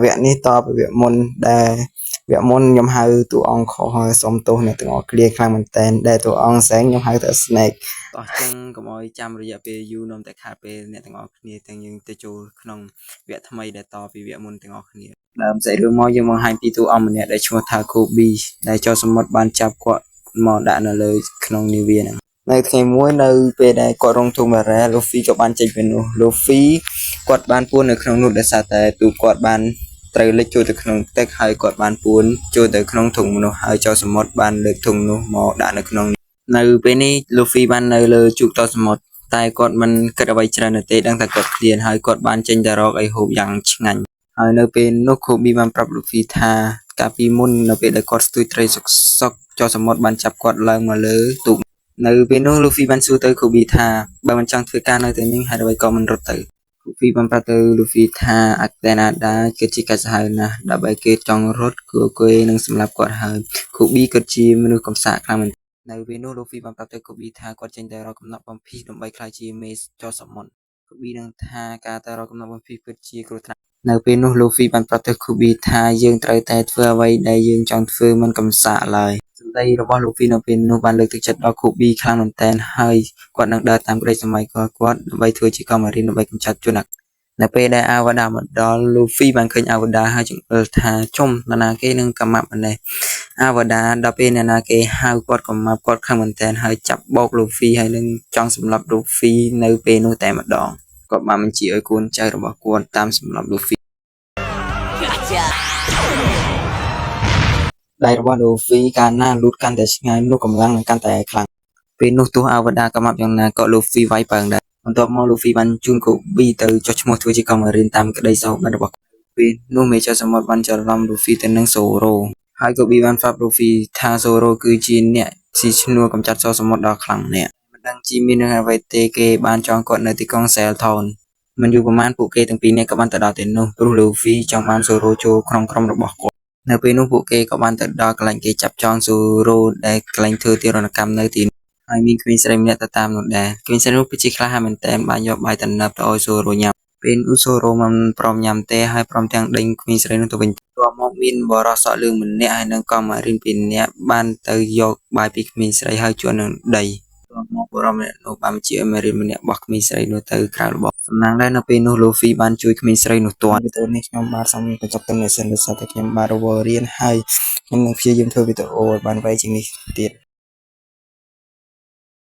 វគ្គនេះតពីវគ្គមុនដែលវគ្គមុនខ្ញុំហៅតួអង្គខុសហើយសុំទោសអ្នកទាំងអស់គ្នាខ្លាំងមែនតើដែលតួអង្គសែងខ្ញុំហៅថា Snake តោះចឹងកុំឲ្យចាំរយៈពេលយូរនាំតែខាតពេលអ្នកទាំងអស់គ្នាទាំងយើងទៅចូលក្នុងវគ្គថ្មីដែលតពីវគ្គមុនទាំងអស់គ្នាដើមសាច់រឿងមកយើងបង្ហាញពីតួអង្គម្នាក់ដែលឈ្មោះថា Kobe ដែលចោរសមុទ្របានចាប់គាត់មកដាក់នៅលើក្នុងនាវាហ្នឹងនៅថ្ងៃមួយនៅពេលដែលគាត់រងទុក្ខបារ៉េលូហ្វីក៏បានចេញពីនោះលូហ្វីគាត់បានពួននៅក្នុងនោះដោយសារតែទូគាត់បានត្រូវលិចចូលទៅក្នុងទឹកហើយគាត់បានពួនចូលទៅក្នុងធុងមនុស្សហើយចោរសមុទ្របានលើកធុងនោះមកដាក់នៅក្នុងនៅពេលនេះលូហ្វីបាននៅលើជូកតសមុទ្រតែគាត់មិនគិតអ្វីច្រើននោះទេដឹងតែគាត់ឃ្លានហើយគាត់បានចេញទៅរកអីហូបយ៉ាងឆ្ងាញ់ហើយនៅពេលនោះខូប៊ីបានប្រាប់លូហ្វីថាកាលពីមុននៅពេលដែលគាត់ស្ទួយត្រីសុកសុកចោរសមុទ្របានចាប់គាត់ឡើងមកលើទូកនៅពេលនោះលូហ្វីបានសួរទៅខូប៊ីថាបើមិនចង់ធ្វើការនៅទីនេះហេតុអ្វីក៏មិនរត់ទៅខូប៊ីបានប្រាប់ទៅលូហ្វីថាអាតែណាដាគឺជាកាចសាហាវណាស់ដើម្បីគេចង់រត់គឺគេនឹងសម្លាប់គាត់ហើយខូប៊ីក៏ជាមនុស្សកំសាកខ្លាំងមែននៅពេលនោះលូហ្វីបានប្រាប់ទៅខូប៊ីថាគាត់ចេញទៅរកកំណត់បំភីសដើម្បីក្លាយជាមេចោរសមុទ្រខូប៊ីនឹងថាការទៅរកកំណត់បំភីសពិតជាគ្រោះថ្នាក់នៅពេលនោះលូហ្វីបានប្រាប់ទៅខូប៊ីថាយើងត្រូវតែធ្វើអ្វីដែលយើងចង់ធ្វើមិនកំសាកឡើយសម្ដីរបស់លូហ្វីនៅពេលនោះបានលើកទឹកចិត្តដល់ខូប៊ីខ្លាំងមែនទែនហើយគាត់នឹងដើរតាមក្តីស្រមៃរបស់គាត់ដើម្បីធ្វើជាកុមារីដើម្បីកម្ចាត់ជនអានៅពេលដែលអាវ៉ាដាមកដល់លូហ្វីបានឃើញអាវ៉ាដាហើយចង្អុលថាជុំនរណាគេនឹងកាម៉ាប់ម្នេះអាវ៉ាដាដល់ពេលអ្នកណាគេហៅគាត់កាម៉ាប់គាត់ខឹងមែនទែនហើយចាប់បោកលូហ្វីហើយនឹងចង់សម្លាប់លូហ្វីនៅពេលនោះតែម្ដងគាត់បានបញ្ជាឲ្យកូនចៅរបស់គាត់តាមសម្លាប់លូហ្វី Gotcha. ដៃរបស់លូហ្វីកាលណាលូតកាន់តែឆ្ងាយនោះកម្លាំងនឹងកាន់តែខ្លាំងពេលនោះទោះអាវ៉ាដាកាម៉ាប់យ៉ាងណាក៏លូហ្វីវាយប៉ើងដែរបន្ទាប់មកលូហ្វីបានជូនកូប៊ីទៅចុះឈ្មោះធ្វើជាកុមារីនតាមក្តីសុបិនរបស់គាត់ពេលនោះមេចៅសមុទ្របានច្រឡំលូហ្វីទៅនឹងសូរ៉ូហើយកូប៊ីបានប្រាប់លូហ្វីថាសូរ៉ូគឺជាអ្នកស៊ីឈ្នួលកម្ចាត់ចោរសមុទ្រដ៏ខ្លាំងម្នាក់មិនដឹងជាមានរឿងអ្វីទេគេបានចងគាត់នៅទីក្រុងសែលថនមិនយូរប៉ុន្មានពួកគេទាំងពីរនាក់ក៏បានទៅដល់ទីនោះព្រោះលូហ្វីចង់បានសូរ៉ូចូលក្នុងក្រុមរបស់គាត់នៅពេលនោះពួកគេក៏បានទៅដល់កន្លែងគេចាប់ចងសូរ៉ូដែលកន្លែងធ្វើទារុណកម្មនៅទីនោះហើយមានក្មេងស្រីម្នាក់ទៅតាមនោះដែរក្មេងស្រីនោះពិតជាក្លាហានមែនទែនបានយកបាយទំនើបទៅឲ្យសូរ៉ូញ៉ាំពេលនោះសូរ៉ូមិនព្រមញ៉ាំទេហើយព្រមទាំងដេញក្មេងស្រីនោះទៅវិញបន្ទាប់មកមានបុរសសក់លឿងម្នាក់ហើយនិងកុមារីពីរនាក់បានទៅយកបាយពីក្មេងស្រីហើយជន់នឹងដីបន្ទាប់មកបុរសម្នាក់នោះបានបញ្ជាឲ្យមារីម្នាក់បោះក្មេងស្រីនោះទៅក្រៅល្បងសំណាងដែរនៅពេលនោះលូហ្វីបានជួយក្មេងស្រីនោះទាន់វីដេអូនេះខ្ញុំបាទសូមបញ្ចប់ត្រឹមនេះសិនដោយសារតែខ្ញុំបាទរវល់រៀនហើយខ្ញុំនឹងព្យាយាមធ្វើវីដេអូឲ្យបានវែងជាងនេះទៀត។